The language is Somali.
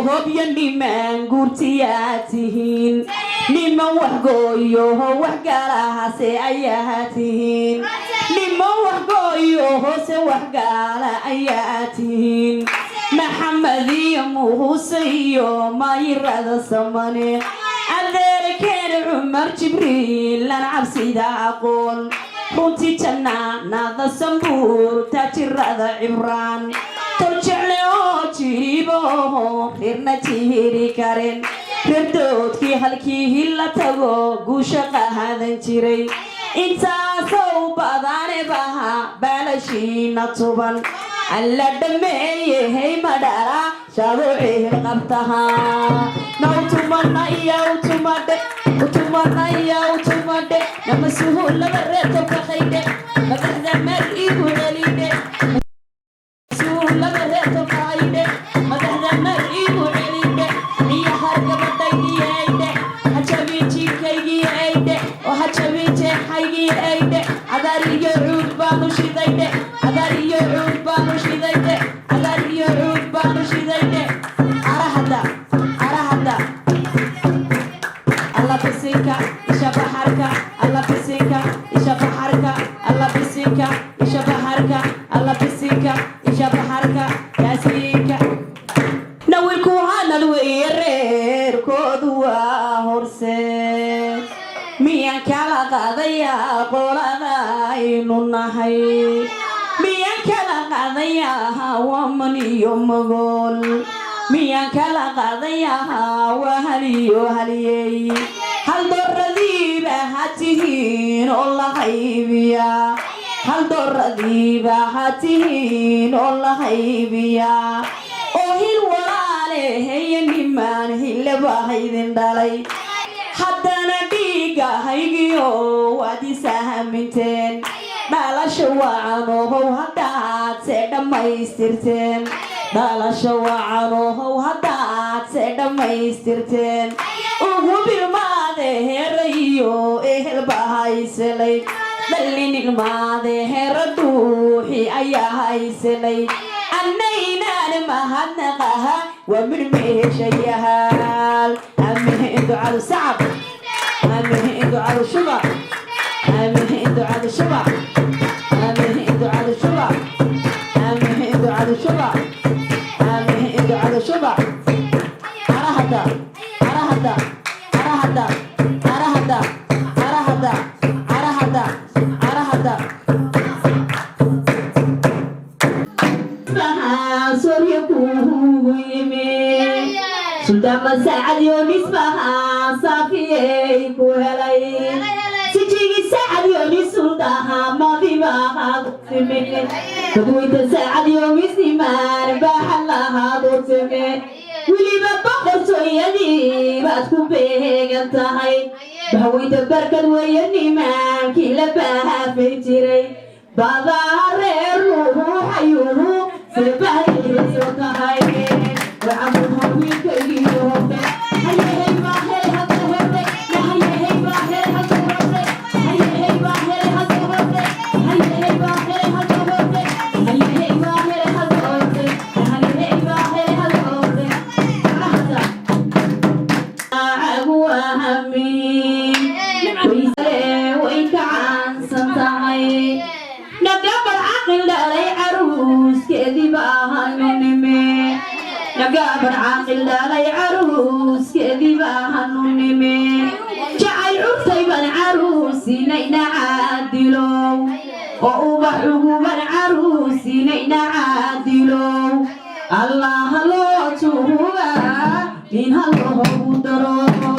Gohobyo niman guurtiyaa tihiin, niman waxgooyo waxgaalahase ayaa tihiin, niman waxgooyo hoose waxgaala ayaa tihiin. Maxamed iyo Muuse iyo maayirada samane, adeerkeen Cumar Jibriilan cabsida aqoon, runtii jannaanada Sambuur, taajirada Cibraan, tol jecle oo jiriiboho reerna jihiri karen, reer doodkii halkii la tago guusha qaadan jiray. Intaasoo badane baha baalashiina tuban alla dhameeyehey, madhala shaadu cihil qabtaha nawtumanaya utumadhe utumanaya utumadhe namasuhulaba reertolka qaydhe madaxda meel igu celidhe, masuulaba reertolka qaydhe madaxda meel igu celidhe, ciyahar gabadhaydii hajabi jiinkaygii aydhe oo hajabi jeexaygii aydhe, cadaar iyo cuud baanu shidaydhe, cadaar iyo cuud baanu shidaydhe, cadaar iyo cuud baanu shidaydhe. Arahada arahada alla bisinka isha baxarka, alla bisinka isha baxarka, alla bisinka isha baxarka, alla bisinka isha baxarka yaasiinka. Nawilku hanad weeye, reerkoodu waa horse, miyaan kala qaadayaa qolada aynu nahay? Miyaan kala qaadayaa waman iyo magool? Miyaan kala qaadayaa waa haliyo halyeey? Hal dooradiiba ha tihiin oo la haybiyaa, hal dooradiiba ha tihiin oo la haybiyaa, oo hil walaale heya nimaan hillaba haydin dhalay, haddana dhiigga haygiyo waad isahaminteen. Dhalasho wacanoohow haddaad se dhammaystirteen, dhalasho wacanoohow haddaad se dhammaystirteen, ugu bilmaade heerayo ehelba hayselay, dhallin ilmaade heera dhuuxi ayaa hayselay. Annaynaan mahadnaqaha waa midh meeshayahaal. Amiin ducadu sacab, amiin ducadu shuba, amiin ducadu shuba, amiin ducadu shuba, amiin ducadu shuba, amiin ducadu shuba. Arahada arahada arahada arahada arahada arahada arahada sorya kuugu yimi Suldaama Saacad Yoonis bahaa saafiyey ku helay sijigi Saacad Yoonis suldaha madibahaad timi dadweyta Saacad Yoonis nimaan baaxad lahaad u timi, weliba boqortooyadii baad ku beegan tahay. Bahweyta barkad weeye nimaankii la baafay jiray, badaa reer ruuxayuhu sebahdiisu tahay. Wacamuha wiilkaygiyo hayehey baa helay hadda hore, hayehey baa helay hadda hore, hayehey baa helay hadda hore, hayehey baa helay hadda hore, hayehey baa helay hadda hore, hayehey baa helay hadda hore. Way ka caansan tahay nagabar caqil dhalay caruuskeedii baahanu nime, nagabar caqil dhalay caruuskeedii baahanu nime, jacayl curtay baan caruusinayna caadilow, oo ubax uguban caruusinayna caadilow. Allah loo tuuga in ha loogu daro.